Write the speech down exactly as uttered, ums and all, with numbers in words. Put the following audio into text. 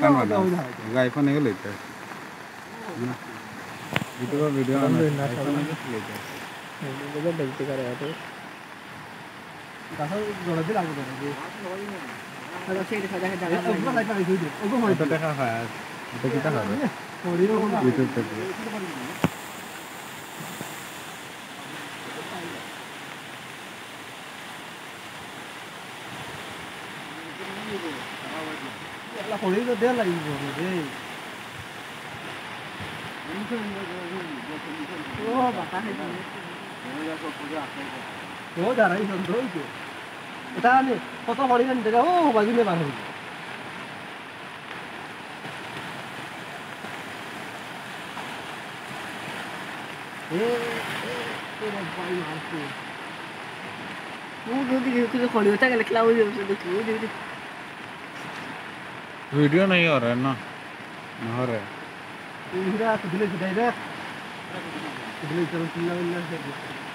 কান বানা। গাই ফোনে গেলে তো। না। ইউটিউবে ভিডিও বানানো। আলহামদুলিল্লাহ, iPhone এ গেলে তো। ভিডিও দেখতে পারে তো। গাছৰ জড়া দি লাগব ধৰে যে। অত দেখা হয়, অত কিতা হয়? YouTube থেকে। এটা আমি কত পড়ি জানি, দেখা, ও, বাজু নিয়ে বার হইল। এ, এ, এ, রে ভাই, মারছে। ও, যদি কিছু, কিছু খড়ি হতে গেলে ক্লাব হয়ে যাবে, দেখি, ওই দেখি। ভিডিও নেই হরে না, না হরে। এই ভিডিও আছে, দিলে কি direct? দিলে চলো, চিল্লা মিল্লা হয়ে গেছে।